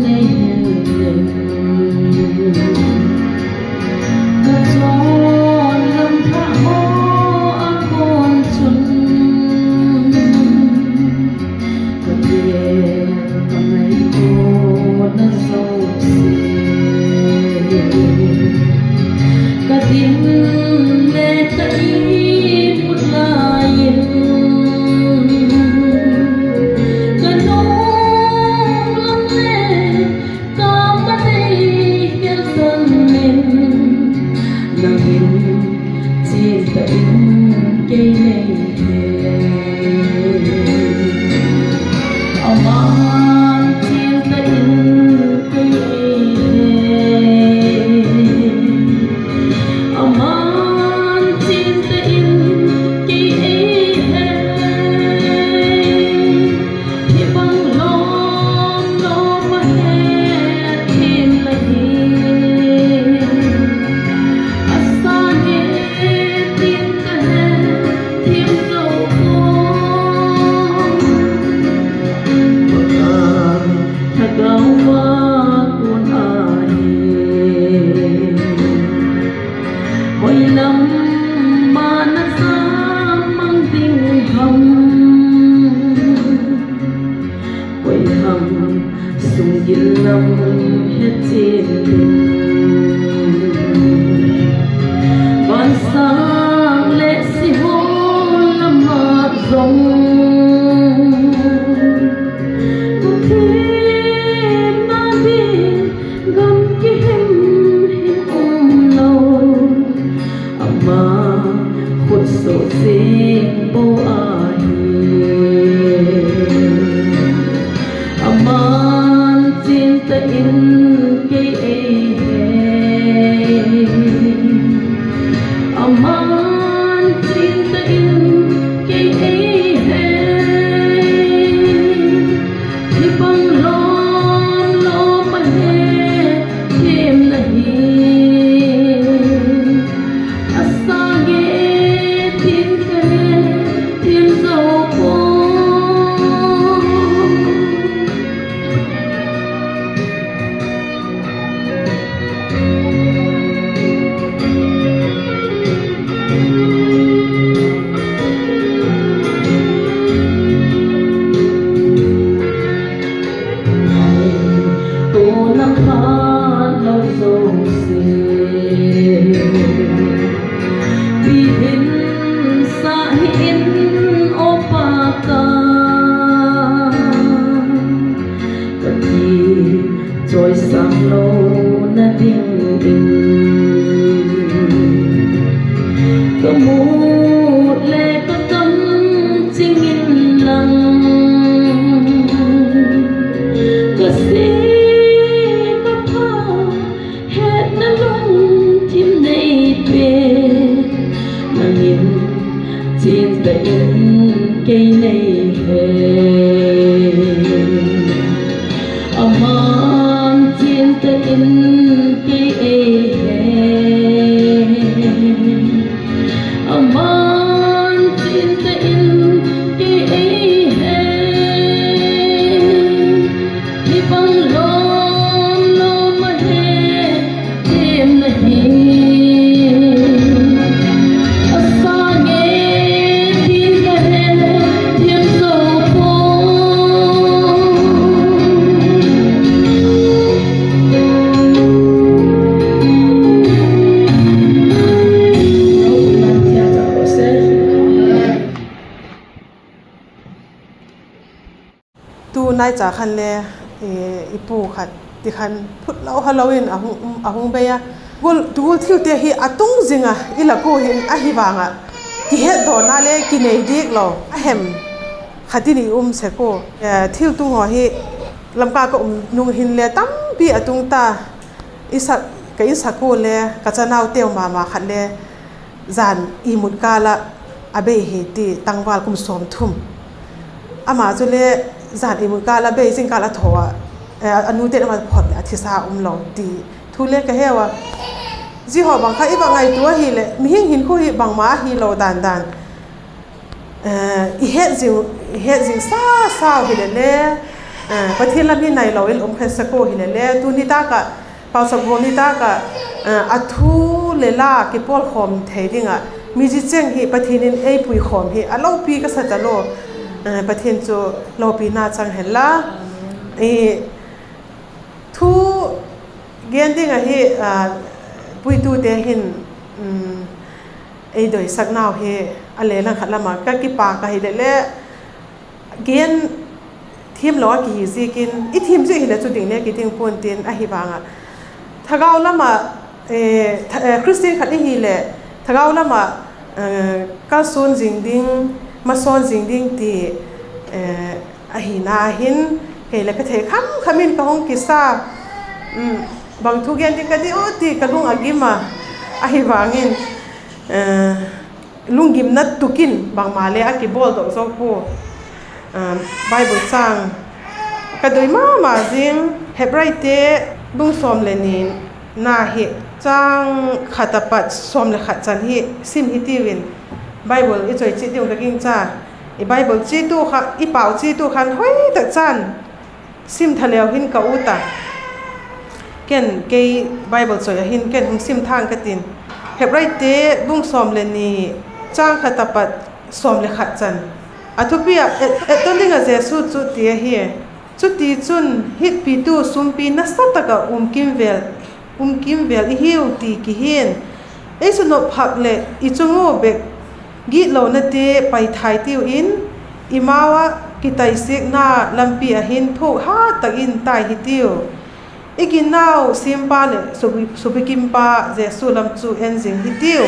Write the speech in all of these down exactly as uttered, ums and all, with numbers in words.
Nei hen lem. Ka chon lam thah ho a kon chun. Ka tia ka ngaito na jouse. Ka din le ka imut lai in. Ka nung lam le ka ma nei khel tan in. Nang in chintah in kei nei hen. Aman chintah in kei ei hen. Aman chintah in kei ei hen. Hibang lom lom a hethem na hi. Asang e tin ka hethem jou pon. Paka thagau va kon ahi. Hoi lam ma na sa mang ding ham. Hoi ham sunggil lam hetchen ding. Vansang le sihol lam a jong. Ka themna ding gam kihem him um lou. Ama khut soh jeng bou ahi. Aman chintah in kei ei hen. Aman chintah in kei ei hen. Hibang lom lom a hethem na hi. Asang e tin ka hethem jou pon. Tuna phat lou jouse. Bihin sah hih in o Pa ka. Ka kichoisang louna ding in. Ka mut le ka kam ching in lang. Ka si ka pha hetna lungthim nei pe. Nangin chintah in kei nei hen. Aman chintah in kei ei hen. Aman chintah in kei ei hen. Hibang lom lom a hethem na hi. Asang e tin ka hethem jou pon. Tunai cha khan le, eh, i pu khat ti khan phut lou ha lou in ahung, um, ahung bei a. Gol, tugol thil te hi atung jing a, i la ko hin ahi vang a. Kihet do na le kinei dik lou. Ahem. Khat in i um se ko. Eh, thil tung ho hi Lamka ka um nung hin le tampi atung ta. I sa, ka in sa ko le, ka chanau teu mama khat le. Jan imut kal a abei hi ti tangval kum som thum. Ama chu le jan imut kal a bei jing kal a tho a, eh, anu ten ama phot le athisa um lou ti thu le ka he uva. Ji ho bang kha i va ngaito ahi le, mihing hinkho hi bangma hi lou dan dan. Eh, i het jing, i het jing sa sa hi le le, Eh, Pathen lam hi nailou in um khat sako hilele, tuni taka, Palsap ho ni taka, eh, athu le la kipolkhom thei dinga, mi jicheng hi Pathen in eipuikhom hi aloupi kasa talou, eh, Pathen chu loupina chang hen la. Eh, thu gen dinga hi, ah, puitute hin, um, eidoisak nau hi, ale lang khat lama kakipa kahi lele, gen themlou akihi jikin, ithem jeh hile chu ding ne kiding pon tin ahivanga. Thagau lama, eh, tha-, eh, Christian khat ihile, thagau lama, eh, kalson jing ding, mason jing ding ti, eh, ahina hin, keile kathei kham khamin kahung kisa, um, bang thu gen ding kadi o ti kalung agima, ahivangin, eh, lunggimna tukin bangma le akibol doh jou po. Ah, Bible chang kadoi mama jing, Hebrai te bung som le ni na hi chang khat apat som le khat chan hi sim hitiuvin, Bible ichoi cheh diu kagingcha, i Bible cheh tu kha, ipao cheh tu khan hoitah chan sim thaleu hin ka uta. Ken kei Bible choi ahin ken hung sim thang katin. Hebrai te bung som le ni chang khat apat som le khat chan. Athupi a, et, etton dinga Jesu chu ti ahi. Chuti chun hitpitu sumpi nasataka um kimvel, um kimvel ihiu ti kihin. Eisunop phak le ichungu bek gitlouna te paithai tiuvin, imaua kitaisekna lampi ahin thoh hatah in tai hitiu. Iginnau sempa le subi-, subikimpa Jesu lam chu en jing hitiu.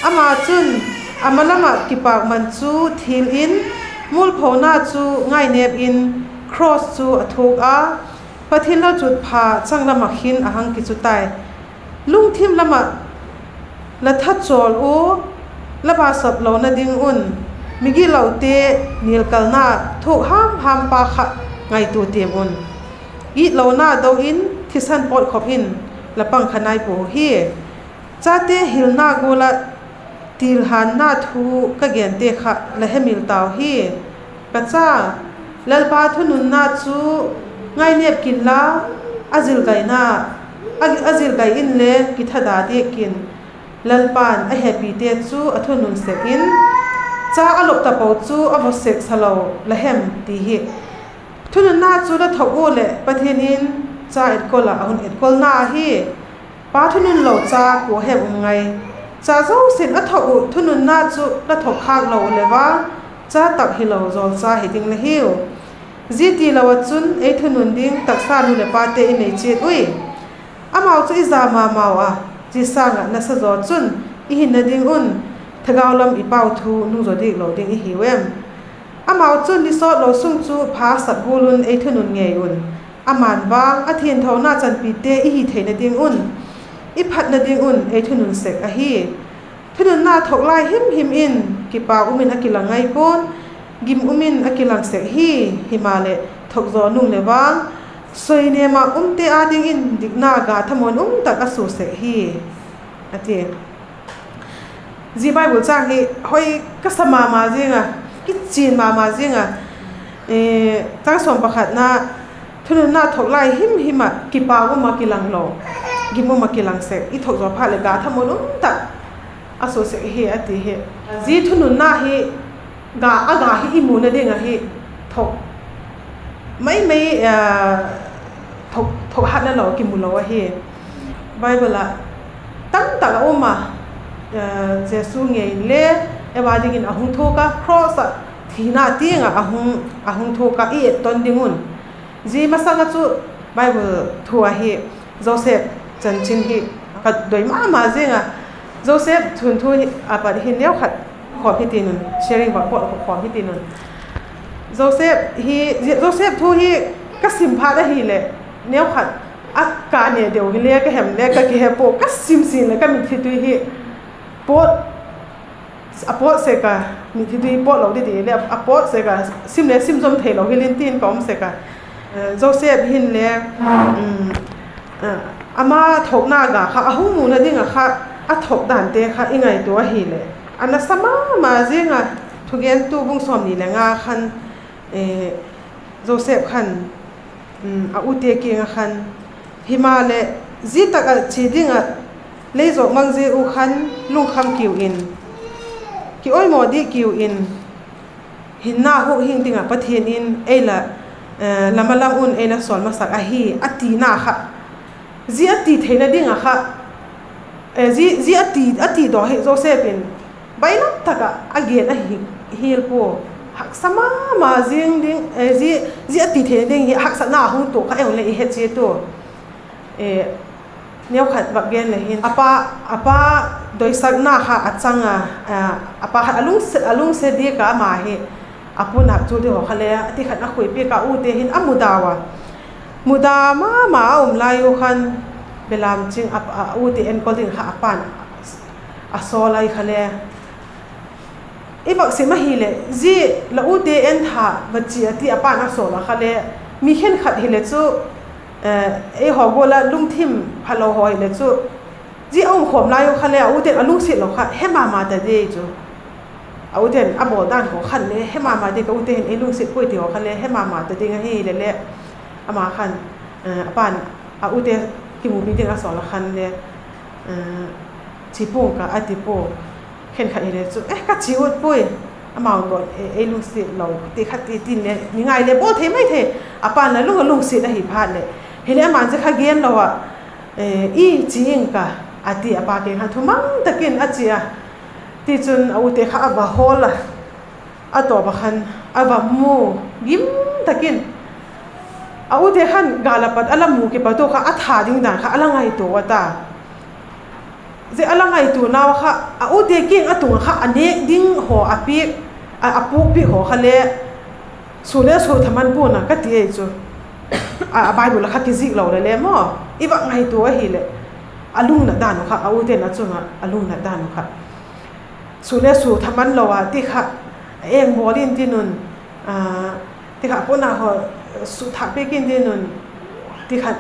Ama chun, amalama kipakman chu thil in, mulphouna chu ngainep in, cross chu athuk a, Pathen lalchutpha changlama khin ahang kichutai. Lungthim lama la thachol u, la basap louna ding un, migilou te nilkalna thoh hamham pa kha ngaito tem un. Gitlouna dou in, thisan potkhop in, la pang kha naipo hi. Chate hilna gola tilhanna thu kagente kha la hemil tau hi. Kacha, Lalpa thununna chu ngainep kin la, ajilgaina, a, ajilgai in le kithada deh kin. Lalpan ahepite chu athunun sek in, cha alop tapou chu avosek salou la hem ti hi. Thununna chu la thoh u le Pathen in cha etkol a ahung etkolna ahi. Pa thunun lou cha kua hem um ngai. Cha jousen athoh u thununna chu la thoh khak lou le vang, cha tah hilou jol cha hiding la hiu. Ji tilou a chun eithunun ding taksa nu le pate inei chet ui. Amau chu ija mamau a, ji sanga nasa jo chun ihinna ding un, thagau lam ipao thu nungjo dik lou ding ihiu em. Amau chun nisot lou sung chu pha sat gul un eithunun ngei un. Aman vang, athenthona chanpite ihi theina ding un, iphatna ding un eithunun sek ahi. Thununna thoh lai himhim in, kipa um in akilang ngai pon, gim um in akilang sek hi, himale, thoh jo nung le vang, soinema umte a dingin dikna gathamon um tah aso sek hi, ati. Ji Bible chang hi hoi kasa mama jinga, kichen mama jinga, eh, chang som pakhatna, thununna thoh lai himhim a, kipa um a kilang lou, gim um a kilang sek, ithoh jo phat le gathamon um tah aso sek hi, ati hi. Ji thununna hi, ga, aga hi imuna ding ahi, thoh maimai, eh, thoh, thoh hatna lou, kimu lou ahi. Bible a tamtah a um a, eh, Jesu ngei le Eva dingin ahung thuk a, cross a thina tenga ahung, ahung thuk a, i etton ding un. Ji masanga chu Bible thu ahi, Joseph chanchin hi kadoi mama jinga, Joseph thunthu hi apat hi neokhat khom hitin un, sharing bang pot khom hitin un. Joseph hi, Joseph thu hi kasim phat ahile, neokhat akane deu hile kahem le kakihe po, kasim sin le kamitlhi tui hi pot, apot seka, mitlhi tui pot lou didi le, apot seka, sim le sim jom thei lou hilin tin kaum seka. Eh, Joseph hin le, um, eh, ama thohna ga kha, ahung muna dinga kha, athoh dante kha ingaito ahile, anasa mama jinga, Thugentu bung somni le nga khan, eh, Joseph khan, um, a ute kiang a khan, hima le, ji tak a che ding a, lei jong mang je u khan, lungkham kiu in, ki oimo di kiu in, hinna hu hing ding a Pathian in, ei la, eh, lama lam un ei la sol masak ahi, a ti na kha. Ji a ti theina ding a kha, eh, ji, ji a ti, a ti do hi Joseph in, Bailam taka a gen ahi, hil pu. Haksa mama jing ding, eh, ji, ji a ti thei ding hi haksa na hung tu kha eung le i he chi tu. Eh, neo khat vak gen le hin. Apa, apa doisak na kha a chang a, eh, apa khat a lungse, a lungse di ka ama hi. A pu nak chu di ho kha le, a ti khat a khui pi ka u te hin a mudawa. Muda mama a um lai u khan, belam ching a, a u te en kol ding kha a pan. A so lai kha le. I vak sim ahi le, ji la u te en tha, va chi a ti a pan a so la kha le, mi khen khat hi le chu, eh, ei ho go la lungthim pha lo ho hi le chu, ji a um khom lai u kha le, a u te a lungsit lo kha, he mama ta de chu. A u te a bol dan ho khan le, he mama de ka u te hin ei lungsit pui ti ho kha le, he mama ta de nga hi le le, ama khan, eh, a pan, a u te ki mu pi ding a so la khan le, eh, chi pung ka a ti pu. Khen khat hi le chu, eh, ka chi ut pui. Amau go, eh, ei lungsit lo, ti khat ti tin le, mi ngai le, bol thei mai thei. A pan la lung, lungsit ahi phat le. Hi le aman je kha gen lo a, eh, i chi ing ka, a ti a pa keng khan thumang takin a chi a. Ti chun a u te kha a va hol a. A to ba khan, a va mu, gim takin. A u te khan, ga la pat, a la mu ki pa to kha, a tha ding dan kha, a la ngai to a ta. Je a la ngaitu nau kha, a u te kiang a tung kha, a nek ding ho a pi, a, a puk pi ho kha le, su le su thaman pu na ka ti ei chu. A, a Bible kha ki zik lo le le mo, i va ngaitu ahi le, a lung na dan kha, a u te na chunga, a lung na dan kha. Su le su thaman lo a, ti kha, a eng bol in ti nun, a, Ti kha, kona ho, su thak pe kin din nun, ti kha,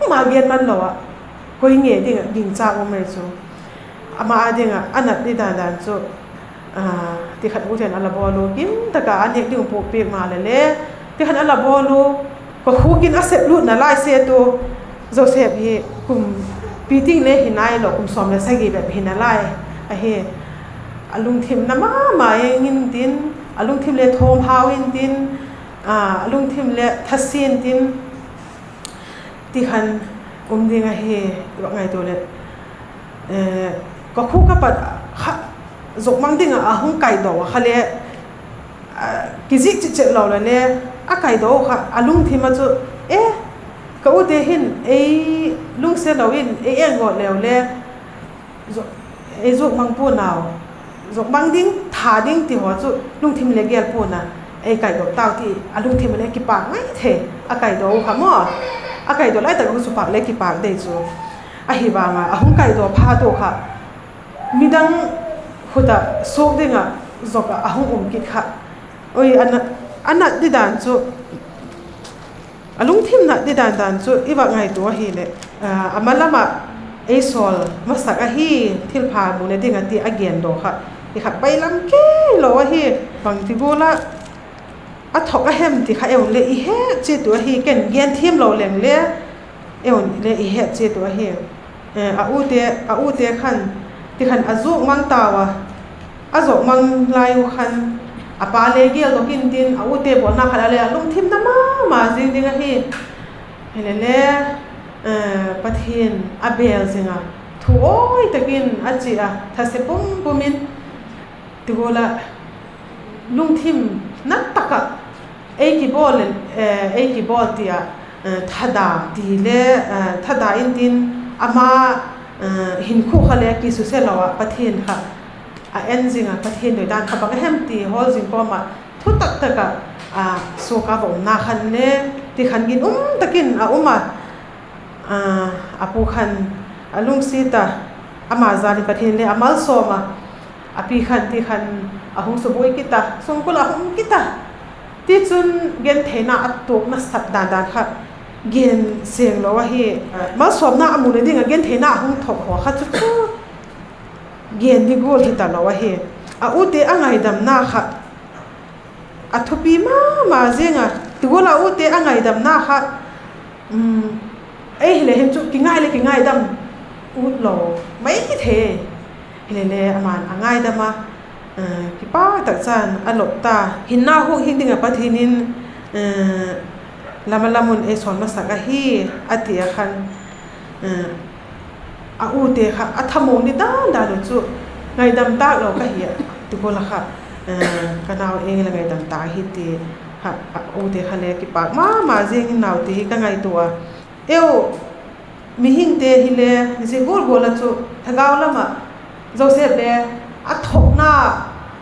ma gen man lo a, koi nge ding, ding cha um mai chu. Ama a ding a, a nat di dan dan chu, a, ti kha u ten a la bol u, kim taka a nek ding pu pe ma le le, ti kha a la bol u, ko hu kin a sep lut na lai se tu, Joseph hi kum pi ting le hi nai lo, kum som le sagi bep hi na lai, a hi, a lungthim na ma ma e ngin tin, A lungthim le thom hau in tin, a, a lungthim le thasin tin, ti khan um ding ahi, i va ngaitu le. Eh, ka khu ka pat kha, zok mang ding a, a hung kai do kha le, a, ki zik chit chet lo le le, a kai do kha, a lungthim a chu, eh, ka u te hin, ei lungse lo in, ei en go leo le, Zok, ei zok mang pu nau. Zok mang ding, tha ding ti ho chu lungthim le gel pu na. Ei kai do tau ti, a lungthim le kipak ngai thei. A kai do u kha mo. A kai do lai tak u chu pak le kipak dei chu. A hi vang a, a hung kai do pha tu kha. Midang khuta sok ding a, zok a, a hung um kit kha. Oi, a nat, a nat di dan chu. A lungthim nat di dan dan chu i va ngaitu ahi le, a, ama lama ei sol masak ahi, thilpha mu le ding a ti a gen do kha. I kha bailam kei lo ahi, bang ti gula, a thok a hem ti kha eun le i he chi tu ahi, ken gen thim lo leng le, eun le i he chi tu ahi. Eh, a u te, a u te khan, ti khan a zuk mang tau a, a zok mang lai u khan, a pa le gel dok in tin, a u te bolna khat a le a lungthim na ma ma zing ding ahi. Hi le le, eh, Pathian a bel zing a, thu oi takin a chi a, thase pum pum in, Ti gula, lungthim nat taka, ei kibol, eh, ei kibol tia, eh, thada ti le, eh, thada in tin ama, eh, hinkhu kha le kisuse lo a Pathian kha, a en zing a Pathian doi dan kha bang a hem ti hol zing koma, thu tak taka, a, suka va umna khan le, ti khan gin um takin a um a, A, a pu khan a lungsit a, ama jal in Pathen le a malsom a, a pi khan ti khan a hung suboi kit a, songkul a hung kit a. Ti chun gentheina a tuak nasat dan dan kha gen seng lo ahi. Malsomna a mu le ding a gentheina a hung thok ho kha chu chu gen di gol hi ta lo ahi. A u te a ngaidamna kha Athupi mama jing a, tigol a u te angaidamna kha, um, ei hile hin chu kingai le kingaidam u lou mai thei. Hile le aman angaidam a, eh, kipah tah chan alop ta. Hinna huhhing ding a Pathen in, eh, lama lamun eisol masak ahi, ati a khan, eh, a u te kha, athamong ni dan dan u chu, ngaidam tah lou kahi a, tigol a kha, eh, kanao eng le ngaidam tah ahi ti kha, a u te kha le kipah mama jing in nao te hi kangaito a. Eu, mihing te hile, jigol gol a chu, lhagao lama, Joseph le, athokna,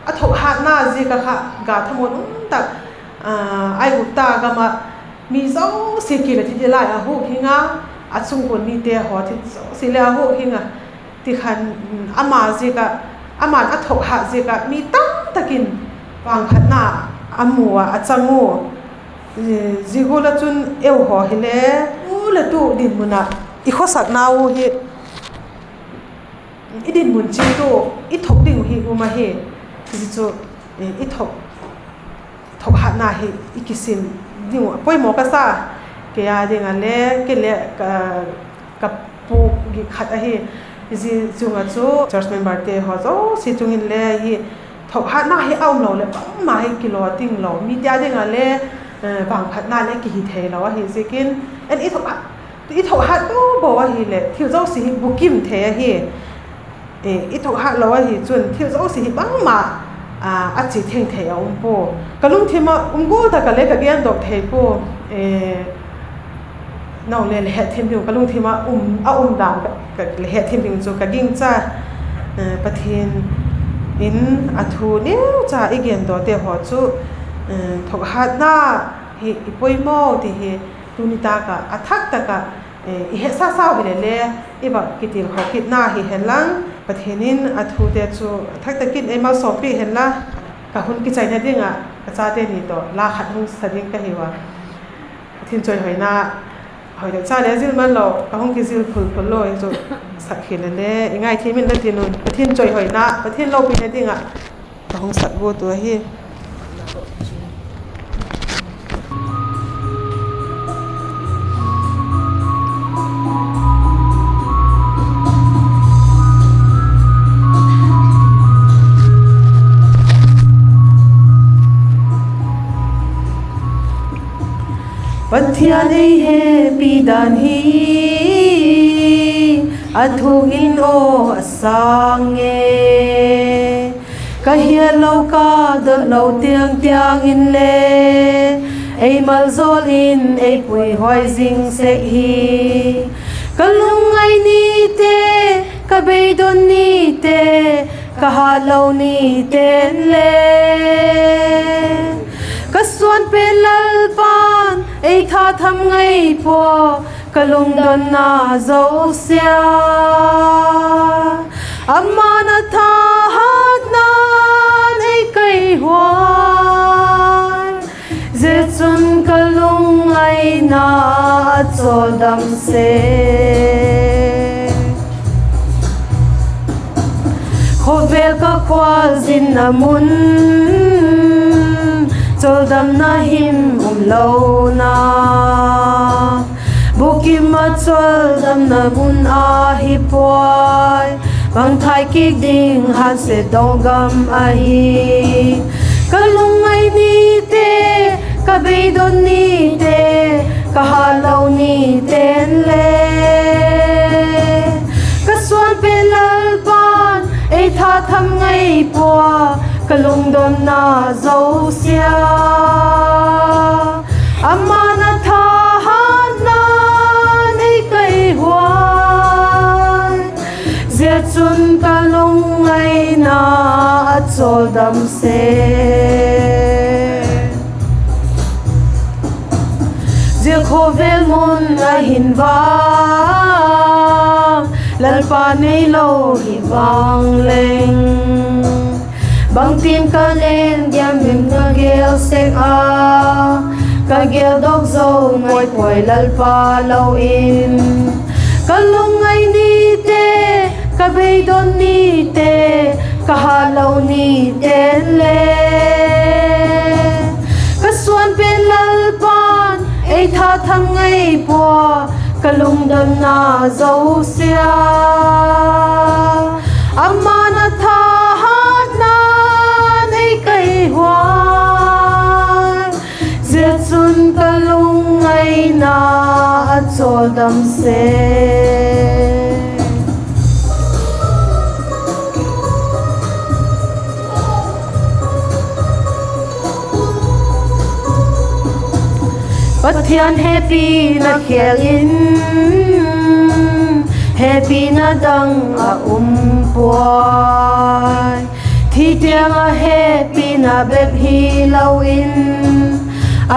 athokhatna jeh a kha, ga thamon um tah, ah, Aigupta gam a, mi jouse kile thilai ahuhhing a, achungkhol mite ho thil jouse le ahuhhing a, ti khan, um, ama jeh a, aman athokhat jeh a, mi tamtah in vangphatna amu a, achang u, eh, jigol a chun eu ho hile, u le tu dinmun a, i khosakna u hi, i dinmun ching tu, i thok ding u hi um ahi, ti chu, eh, i thok, thokhatna hi i kisim ding u, poimo kasa, kei a ding a le, kei le ka, ka pu gi khat ahi, ji chung a chu church member te ho jouse chung in le hi thokhatna hi aum lou le, bangma hi kilo ting lou, mi te a ding a le, eh, vangphatna le kihi thei lou ahi jeh in, en i thokhat, i thokhat bou bou ahile, thil jouse hi bukim thei ahi. Eh, i thokhat lou ahi chun, thil jouse hi bangma, ah, ache theng thei aum poi. Ka lungthim a um gol tah a le ka gen doh thei poi. Eh, nao le le hetthem ding, ka lungthim a um, aum dan ka, ka le hetthem ding chu ka gingcha. Eh, Pathen in athu neocha i gen doh te ho chu, eh, thokhatna hi i poimo ti hi, tuni tah a, athah tah a, eh, i hetsah sau hile le, i va kitilkhou kitna hihen lang, Pathen in athu te chu athah tah in eimalsompeh hen lang, ka hun kichaina ding a, ka chate ni toh, la khat hung sa ding kahi uva. Pathen chawihoina, hoi le cha le jil man lou, ka hung kijil phul phul lou, i chu sah hile le, i ngaithem in la tin un, Pathen chawihoina, Pathen loupina ding a, ka hung sah got u ahi. Pathen ei hepi dan hi, athu in aw asang e. Ka hiat lou, ka dot lou tiang tiang in le, ei maljol in ei puihoi jing sek hi. Ka lungngai ni te, ka beidon ni te, ka hat lou ni ten le, ka suan pen Lalpan ei tha tham ngai poi. Ka lungdonna jouse a, aman athahatnan ei kaihuai, jeh chun ka lungngaina acholdam sek. Khovel ka khual jinna mun, choldamna himhim umlouna, bukim a choldamna mun ahi poi. Mangthai kik ding Hanse Dong gam ahi. Ka lungngai ni te, ka beidon ni te, ka hat lou ni ten le, ka suan pen Lalpan ei tha tham ngai poi. Ka lungdonna jouse a, aman athahatnan ei kaihuai, jeh chun ka lungngaina acholdam sek. Jeh khovel mun ahin vang, Lalpa neilou hi vang leng, bangtin ka len diam in ka gel sek a, ka geldoh jou ngai poi Lalpa lou in. Ka lungngai ni te, ka beidon ni te, ka hat lou ni ten le, Ei tha thang ngei pua, ka lungdonna jousea. Aman a thahatna nei kai huai. Zia chun ka lungngaina a choldam se. Pathian hepina khel in, hepina dang a um puai. Thi tiang a hepina bep hi lo in,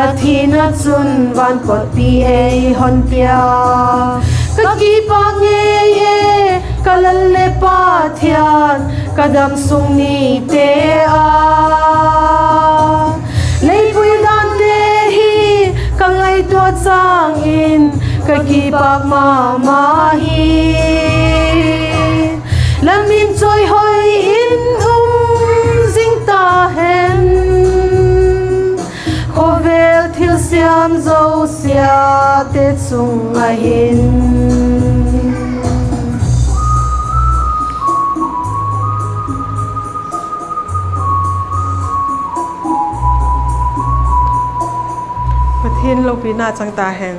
a thina chun van kotpi ei hon pia. Ka kipak ngei e, ka Lal le Pathian, ka damsung nite a. Leipui dante hi ka ngaito chang in, ka kipak mama hi. Lam in choi hoi in um jing ta hen. Khovel thil siam jousea te chung a hin. Pathian lopina chang ta hen.